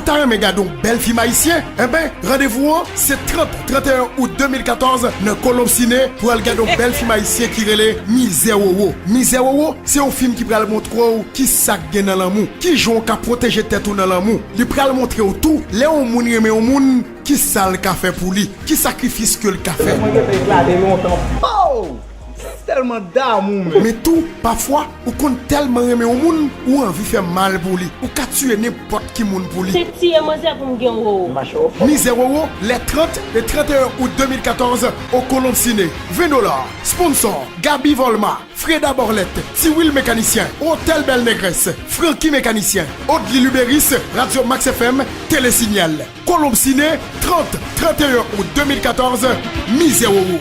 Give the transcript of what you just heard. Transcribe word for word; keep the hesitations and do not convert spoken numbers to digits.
Ta renmen gade yon bèl fim ayisyen? Enben, randevou an se trant, trant et un out de mil katòz nan Kolonb Sine pou al gade yon bèl fim ayisyen ki rele Mizè Wowo. Mizè Wowo se yon fim ki pral montre w ki sa k gen nan lanmou, ki jan w ka pwoteje tèt ou nan lanmou. Li pral montre w tou lè yon moun renmen yon moun, ki sa l ka fè pou li, ki sakrifis ke l ka fè. Mwen gentan eklate lontan. Oh! Tèlman damou, men. Men tou, pafwa, ou konn tèlman renmen yon moun, ou anvi fè mal pou li. Ou ka tiye nenpòt ki moun pou li. Se tiye manzè pou m gen wowo. Mizè Wowo, lè trant e trant et un out de mil katòz, o Kolonb Sine. Ven dola. Sponsò, Gaby Volma, Freda Borlette, Tiwil Mekanisyen, Otèl Bèl Nègrès, Francky Mekanisyen, Odly Lubéris, Radyo Max F M, Télé Signal. Kolonb Sine, trant, trant et un out de mil katòz, Mizè Wowo.